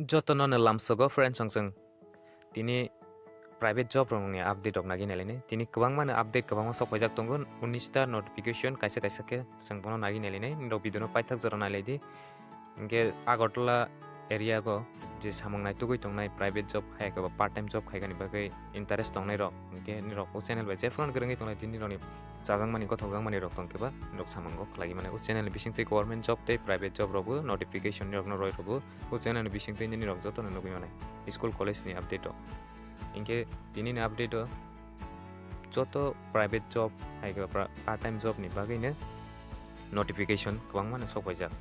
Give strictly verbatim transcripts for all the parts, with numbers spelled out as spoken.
Jotono no lamsogo friends, chwng tini private job rokni update rok nagwi nai lainai. Tini kwbangma no update kwbangma sok paijak tongo, unis ta notification kaisa kaisa khe chwng bono nagwi nai lainai. Nirok video no paithak jora nai lai di. Hinkhe Agartala area go je samung naitugwi tongnai private job hai khe ba part time job khaikani bagwi interest tongnai rok, hinkhe nirok o channel bai jephru kwrwngwi tonglai di, nirokni chajakmani gothokjakmani rok tongkhe ba nirok samungo khlaiwi mano. O channel ni bisingtwi government job tei private job rokbo notification nirokno roi rwbo. O channel ni bisingtwi nini rok jotono nugwi manai school college ni update o. Hinkhe tini ni update o joto private job hai khe pra-, part time job ni bagwi no notification kwbangma no sok paijak.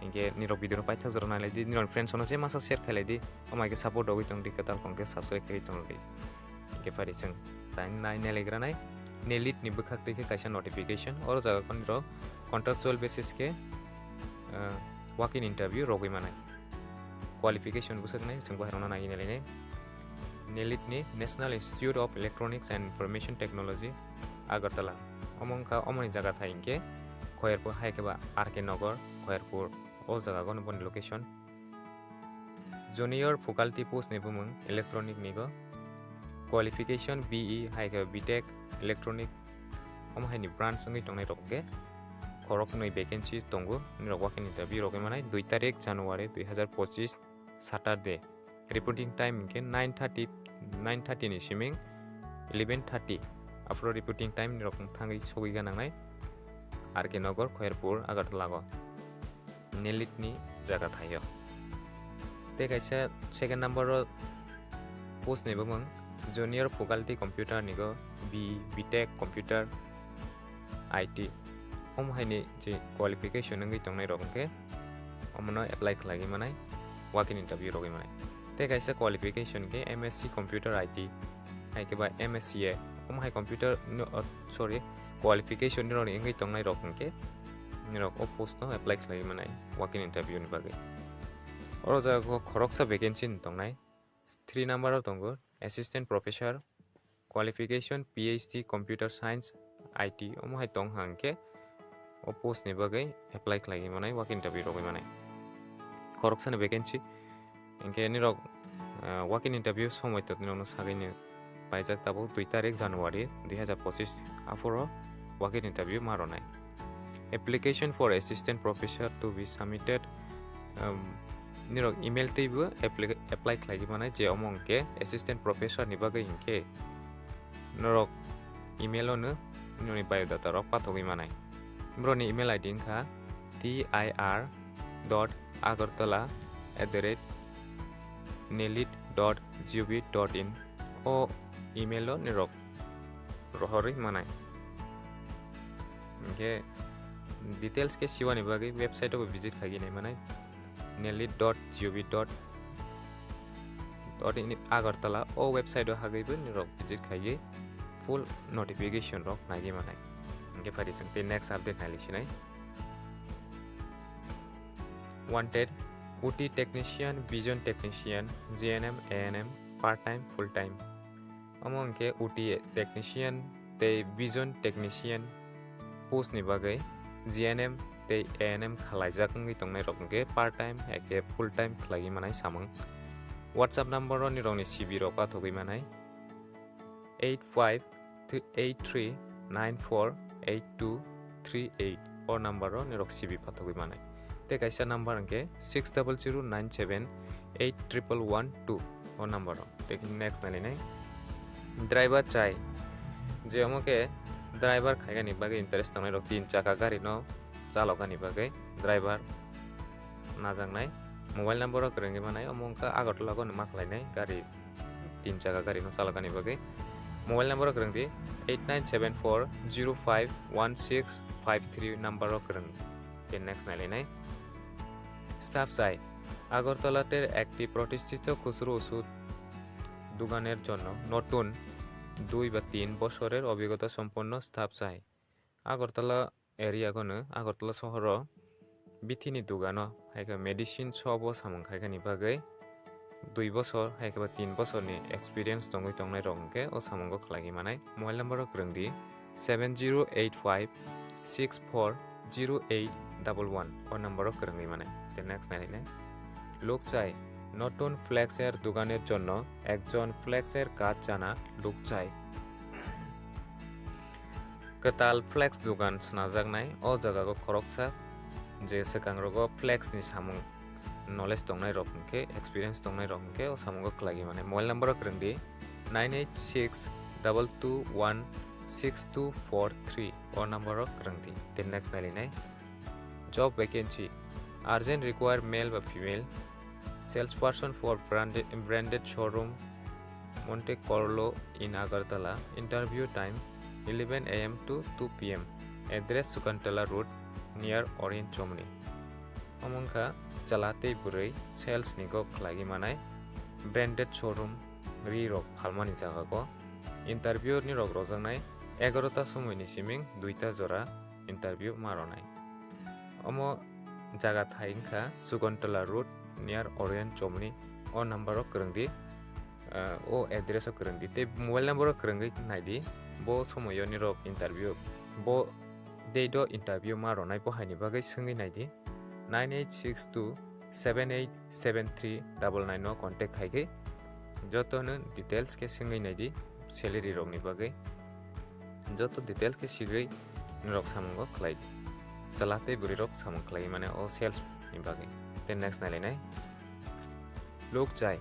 Hinkhe nirok video no paithak jora nai lai di, nirok friends no je masa share khai lai di, omo hai khe support rogwi tong di, kwtal kong khe subscribe khai tong di. Hinkhe phari chwng tai nai nelegra nai NELIT ni bwkhak twi khe kaisa notification, oro jaga khe nirok contractual basis khe, ah, walk in interview rogwi manai. Qualification bwswk nai chwng bo hai rokno nai nai lainai. NELIT ni National Institute of Electronics and Information Technology, Agartala. Omo wngkha omoni jaga thai hinkhe Khoyerpur hai khe ba R K Nagar, Khoyerpur, o jaga gono boni location. Junior faculty post ni bumung electronic nigo. Qualification B E hai khe B Tech electronic, omo hai ni branch wngwi tongnai rok khe khoroknwi vacancy tongo. Nirok walk in interview rogwi manai dui tarik January dui hazar pochis, Saturday. Reporting time hinkhe nine thirty, nine thirty ni siming eleven thirty. Aphuru reporting time nirok thangwi sogwi ga nangnai R K Nagar, Khoyerpur, Agartala go. NELIT ni jaga thaio. Tei kaisa second number o post ni bumung junior faculty computer nigo B, B Tech computer I T. Omo hai ni je qualification wngwi tongnai rok hinkhe omono apply khlaiwi manai, walk in interview rogwi manai. Tei kaisa qualification hinkhe M S C computer I T hai khe ba M S C A, omo hai computer no, oh, sorry, qualification ni rokni wngwi tongnai rok hinkhe nirok o post no apply khlaiwi manai walk in interview ni bagwi. Oro jaga o khoroksa vacancy no tongnai. Three number o tongo assistant professor, qualification P H D computer science I T, omo hai tong hang khe o post ni bagwi apply khlaiwi manai, walk in interview rogwi manai. Khoroksa ni vacancy. Hinkhe nirok, ah, walk in interview somoi to nirokno sagwi ni paijak tabuk dui tarik January dui hazar pochis, aphuru walk in interview ma rwnai. Application for assistant professor to be submitted, um, nirok email twibo appli-, apply khlaiwi manai, je omo hinkhe assistant professor ni bagwi hinkhe norok email o no nini biodata rok pathogwi manai. Borokni email I D wngkha T I R dot agartala at the rate nelit dot gov dot in. O email o nirok rohorwi manai. Hinkhe details khe siwani bagwi website o visit khaigwi nai manai. Nelit dot gov dot in Agartala o website o hagwi bo nirok visit khaigwi full notification rok naigwi manai. Hinkhe phari chwng tei next update nai sinai. Wanted O T technician, vision technician, G N M, A N M, part time, full time. Omo hinkhe O T technician tei vision technician post ni bagwi G N M tei A N M khalaijak wngwi tongnai rok hinkhe part time hai khe full time khlaiwi manai samung. WhatsApp number o nirokni C V rok pathogwi manai eight five eight three nine four eight two three eight, o number o nirok C V pathogwi manai. Tei kaisa number hinkhe six double zero nine seven eight triple one two, o number o. Tei khe next nai nai. Driver chai. Je omo khe driver khaigani bagwi interest tongnai rok tin chaka gari no chalokani bagwi driver najaknai. Mobile number o kwrwngwi manai, omo wngkha Agartala o no ma khlainai gari, tin chaka gari no chalokani bagwi. Mobile number o kwrwng di eight nine seven four zero five one six five three number o kwrwng. Tei next nai lainai. Staff chai. Agartala ter ekti protistito khusru oshud doganer jonno notun dui ba tin bosorer obhigota somponno staff chai. Agartala area gono, Agartala sohoro bithini dogano hai khe medicine shop o samung khaikani bagwi dui bosor hai khe ba tin bosorni experience tongwi tongnai rok hinkhe o samungo khlaigwi manai. Mobile number o kwrwng di seven zero eight five six four zero eight double one, o number o kwrwngwi manai. Tei next nai lainai. Lok chai, নতুন ফ্লেক্সের দোকানের জন্য একজন ফ্লেক্সের কাজ জানা লোক চাই। Kwtal flex dogan swnajaknai o jagao khoroksa je swkangrogo flex ni samung knowledge tongnai rok hwnkhe, experience tongnai rok hwnkhe o samungo khlaiwi mane. Mobile number o kwrwng di nine eight six double two one six two four three o number o kwrwng di. Then next nailinai job vacancy, urgent require male ba female, salesperson for branded, branded showroom, Monte Carlo in Agartala, interview time eleven a m to two p m, address Sukuntala Road near Orient Chomni. Omo wngkha chwla tei bwrwi sales ni go khlaiwi manai branded showroom ri rok phalmani jaga go. Interview ni rok rojaknai egarota somoi ni siming duita jora interview ma rwnai. Omo jaga thai wngkha Sukuntala Road near Orient Chomni. O number o kwrwng di, ah, o address o kwrwng di tei mobile number o kwrwngwi nai di. Bo somoio nirok interview, bo date o interview ma rwnai bo haini bagwi swngwi nai di. Nine eight six two seven eight seven three double nine o contact khai khe jotono details khe swngwi nai di salary rokni bagwi. Joto details khe sigwi norok samungo khlai di. Chwla tei bwrwi rok samung khlai mane o sales ni bagwi. Then next nailainai. লোক চাই।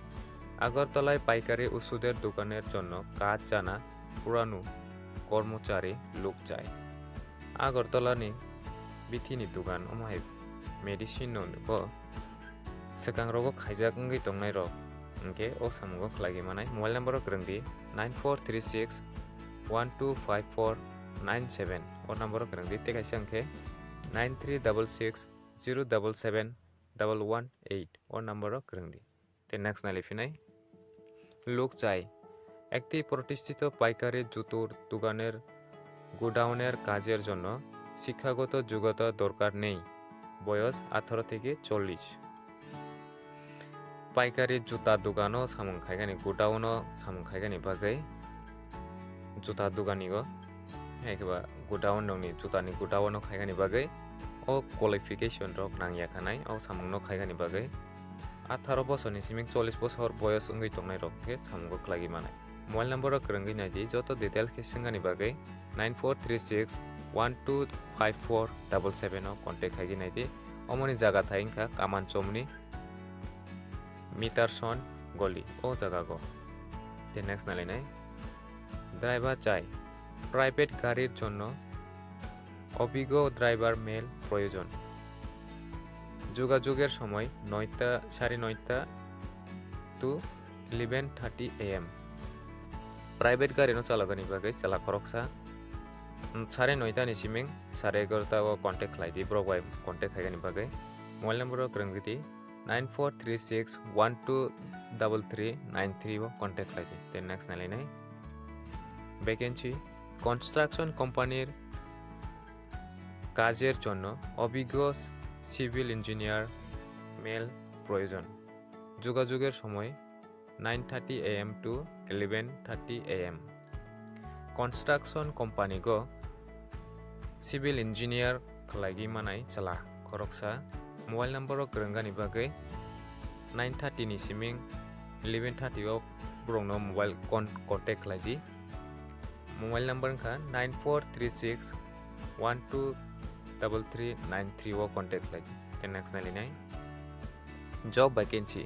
আগরতলায় পাইকারি ওষুধের দোকানের জন্য কাজ জানা পুরানো কর্মচারী লোক চাই। আগরতলানি bithini dogan omo hai medicine no bo swkang rogo khaijak wngwi tongnai rok hwnkhe o samungo khlaiwi manai. Mobile number o kwrwng di nine four three six one two five four nine seven o number o kwrwng di tei kaisa hwnkhe nine three double six zero double seven double one eight o number o kwrwng di. Tei next nai liphinai. লোক চাই। একটি প্রতিষ্ঠিত পাইকারি জুতোর দোকানের গোডাউনের কাজের জন্য শিক্ষাগত যোগ্যতা দরকার নেই। বয়স আঠারো থেকে চল্লিশ। Paikari juta dogano samung khaigani, godown o samung khaigani bagwi, juta dogani o, hai khe ba godown nokni jutani godown o khaigani bagwi o qualification rok nangya khanai o samung no khaigani bagwi. Atharo bosor ni siming chollish bosor boyos wngwi tongnai rok khe samungo khlaiwi manai. Mobile number o kwrwngwi nai di, joto details khe swngani bagwi nine four three six one two five four double seven o contact khaigwi nai di. Omoni jaga thai wngkha Kaman Chomni Mitarson Goli o jaga go. Tei next nai lai nai. Driver chai. Private গাড়ির জন্য অভিজ্ঞ driver mail প্রয়োজন। যোগাযোগের সময় নয়টা, সাড়ে নয়টা to eleven thirty a m. Private gari no chalogani bagwi chwla khoroksa, mm, sare noita ni siming sare egarota o contact khlai di, borok bai contact khaigani bagwi. Mobile number o kwrwng di nine four three six one two double three nine three o contact khlai di. Then next nai lai nai. Vacancy, construction company-r কাজের জন্য অভিজ্ঞ civil engineer mail প্রয়োজন। যোগাযোগের সময় nine thirty a m to eleven thirty a m. Construction company go civil engineer khlaigwi manai chwla khoroksa. Mobile number o kwrwngani bagwi nine thirty ni siming eleven thirty o borokno mobile con-, contact khlai di. Mobile number wngkha nine four three six one two double three nine three o contact khlai di. Then next nai lai nai. Job vacancy.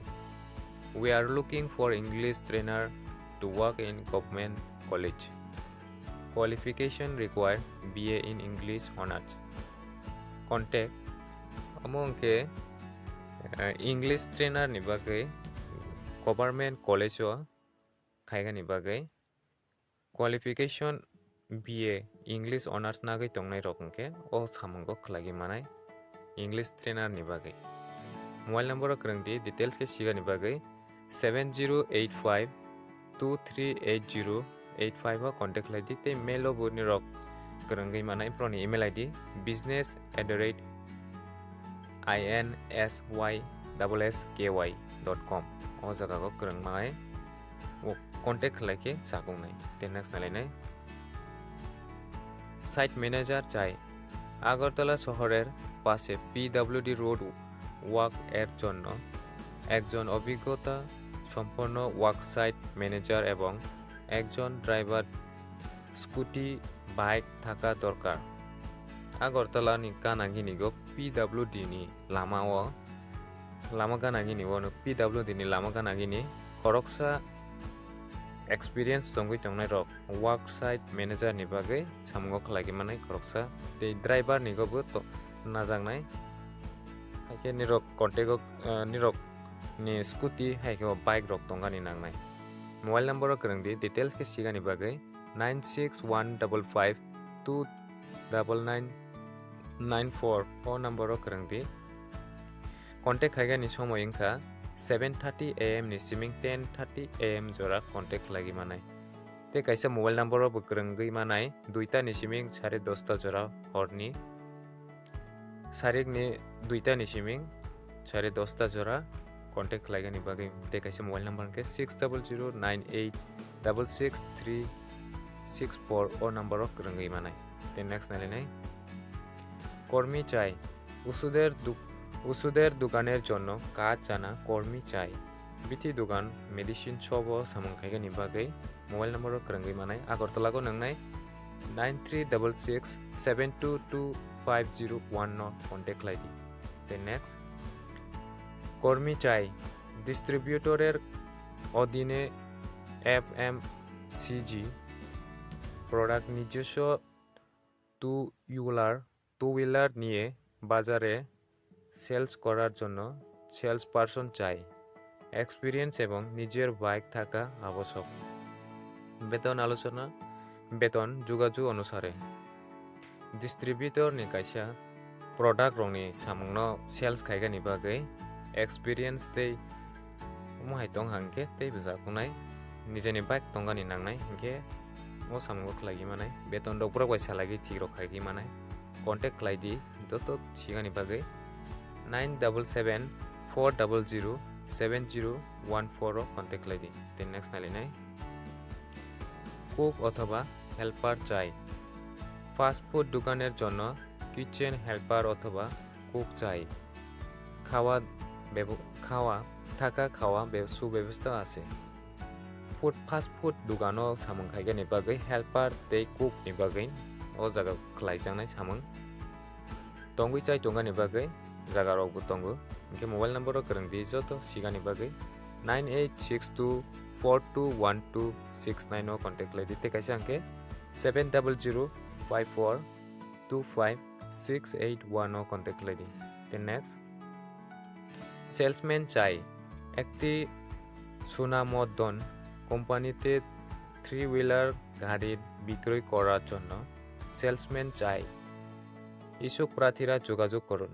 We are looking for English trainer to work in government college. Qualification required B A in English honours. Contact. Omo hwnkhe, eh, English trainer ni bagwi government college o khaigani bagwi. Qualification B A English honours nagwi tongnai rok hwnkhe o samungo khlaigwi manai English trainer ni bagwi. Mobile number o kwrwng di details khe sigani bagwi seven zero eight five two three eight zero eight five o contact khlai di tei mail o bo nirok kwrwngwi manai borokni email I D business at the rate I N S Y double S K Y dot com o jaga o kwrwng manai. O contact khlai khe chakungnai. Tei next nai lai nai. Site manager chai. Agartala শহরের পাশে P W D road walk এর জন্য একজন অভিজ্ঞতা সম্পন্ন ওয়ার্কসাইট ম্যানেজার এবং একজন ড্রাইভার স্কুটি বাইক থাকা দরকার। আগরতলানি ganagini go P W D ni lama o, lama ganagini o no P W D ni lama ganagini khoroksa experience tongwi tongnai rok work site manager ni bagwi samungo khlai manai khoroksa tei driver ni go bo to-, najaknai. Haikhe nirok contact o, eh, nirok ni scooty haikhe o bike rok tongani nangnai. Mobile number o kwrwng di details khe sigani bagwi nine six one double five two double nine nine four o number o kwrwng di. Contact khaigani somoi wngkha seven thirty A M ni siming ten thirty A M jora contact khlai manai. Tei kaisa mobile number o bo kwrwngwi manai duita ni siming sare dosta jora horni. Sarikni duita ni siming sare dosta jora contact khlaigani bagwi tei kaisa mobile number hwnkhe six double zero nine eight double six three six four o number o kwrwngwi manai. Tei next nailainai kormi chai, usuder duk-, usuder dukaner jonno kaj jana kormi chai. Bithi dukan medicine shop o samung khaigani bagwi mobile number o kwrwngwi manai. Agartala go nwngnai nine three double six seven two two five zero one no contact khlai di. Tei next, kormi chai distributor er odine F M C G product নিজস্ব two wheeler, two wheeler নিয়ে বাজারে সেলস করার জন্য sales person চাই। এক্সপিরিয়েন্স এবং নিজের বাইক থাকা আবশ্যক। বেতন আলোচনা, বেতন যোগাযোগ অনুসারে। Distributor ni kaisa product rokni samungno sales khaigani bagwi experience tei omo hai tong hang khe tei bwsa kunai nijeni bike tongani nangnai hinkhe o samungo khlaiwi manai, beton rok borok bai salaiwi thik rok khaigwi manai. Contact khlai di joto sigani bagwi nine double seven four double zero seven zero one four o contact khlai di. Tei next nailainai cook othoba helper chai. Fast food dukaner jonno kitchen helper othoba cook chai. খাওয়া ব্যব-, খাওয়া, থাকা খাওয়া ব্য-, সুব্যবস্থা আছে। Food, fast food dugano samung khaigani bagwi helper tei cook ni bagwi o jaga khlaijaknai samung. Tongwi chai tongani bagwi jaga rokbo tongo. Hinkhe mobile number o kwrwng di joto sigani bagwi nine eight six two four two one two six nine o contact khlai di tei kaisa hinkhe seven double zero five four two five six eight one o contact khlai di. Tei next, salesman chai, একটি সুনামধন্য কোম্পানিতে three wheeler গাড়ি বিক্রয় করার জন্য সেলসম্যান চাই। ইচ্ছুক প্রার্থীরা যোগাযোগ করুন।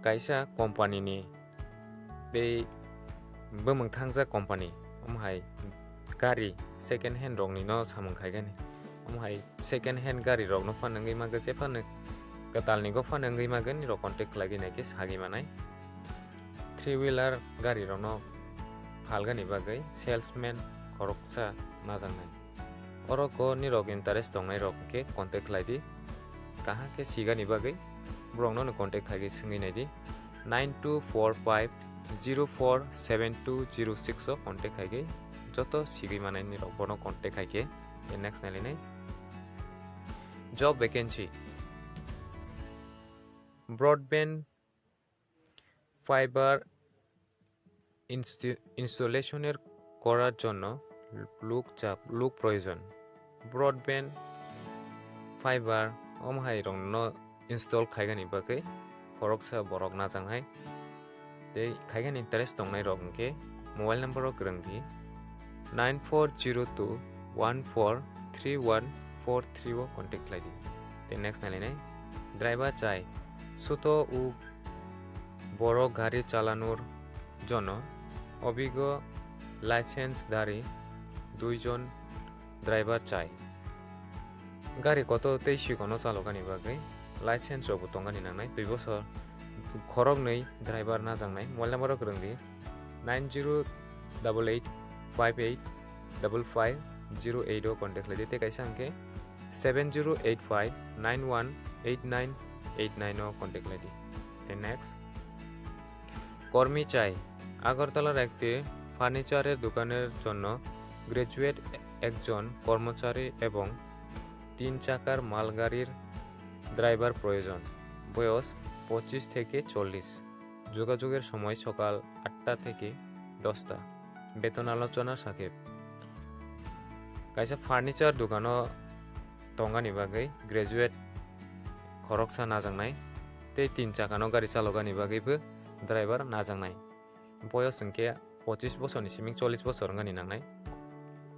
Kaisa company ni tei bwmwng thangjak company, omo hai gari second hand rokni no samung khaigani. Omo hai second hand gari rokno phano wngwi mankha, je phano kwtalni go phano wngwi mankha, nirok contact khlaigwi naikhe sagwi manai. Three wheeler gari rokno phalgani bagwi salesman khoroksa najaknai. Oro ko nirok interest tongnai rok khe contact khlai di. Kaham khe sigani bagwi borok no contact khaigwi swngwi nai di. Nine two four five zero four seven two zero six o contact khaigwi joto sigwi manai nirok bono contact khaikhe. Tei next nailainai job vacancy. Broadband fiber ইনস্টি-, ইনস্টলেশনের করার জন্য লোক চা-, লোক প্রয়োজন। Broadband fiber omo hai rokno install khaigani bagwi khoroksa borok najaknai. Tei khaigani interest tongnai rok hinkhe mobile number o kwrwng di nine four zero two one four three one four three o contact khlai di. Tei next nailainai driver chai suto u বড় গাড়ি চালানোর জন্য অভিজ্ঞ লাইসেন্সধারী দুইজন ড্রাইভার চাই। Gari kotor tei sikono chalokani bagwi license rokbo tongani nangnai, dui bosor khoroknwi driver najaknai. Mobile number rok kwrwng di nine zero double eight five eight double five zero eight o contact khlai di, tei kaisa hwnkhe seven zero eight five nine one eight nine eight nine o contact khlai di. Tei next, কর্মী চাই। আগরতলার একটি ফার্নিচারের দোকানের জন্য গ্র্যাজুয়েট একজন কর্মচারী এবং তিন চাকার মালগাড়ির ড্রাইভার প্রয়োজন। বয়স পঁচিশ থেকে চল্লিশ। যোগাযোগের সময় সকাল আটটা থেকে দশটা। বেতন আলোচনা সাপেক্ষে। Kaisa furniture dukano tongani bagwi graduate khoroksa najaknai tei tin chakano gari chalokani bagwibo driver najaknai. Boyos hwnkhe pochis bosorni siming chollish bosor wngani nangnai.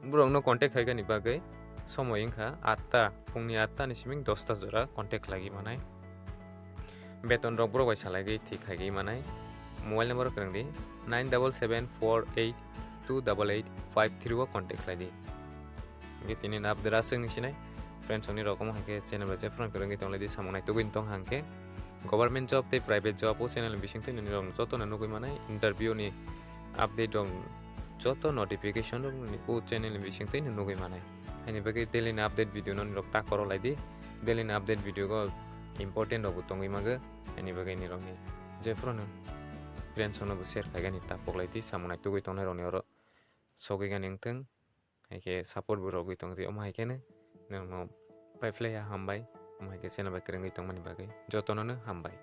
Borokno contact khaigani bagwi somoi wngkha atta, phungni atta ni siming dosta jora contact khlaiwi manai. Beton rok borok bai salai di thik khaigwi manai. Mobile number kwrwng di nine double seven four eight two double eight five three o contact khlai di. Hwnkhe tini ni update aswk ni sinai. Friends, oni rok omo hai khe channel bai jephru kwrwngwi tong lai di, samung naitugwi tong hang khe. Government job tei private job o channel ni bising twi nini rok joto no nugwi manai, interview ni update rok joto notification rok nini o channel ni bising twi nugwi manai. Haini bagwi daily ni update video no nini rok ta koro lai di. Daily ni update video go important rok bo tongwi mago. Haini bagwi nini rok ni jephru no friends no bo share khaigani ta pok lai di, samung naitugwi tongnai rok ni oro sogwi gani wngthung. Hai khe support bo rogwi tong di, omo hai khe no nokno pai phlai ya hambai, omo hai khe channel bai kwrwngwi tongmani bagwi jotono no hambai.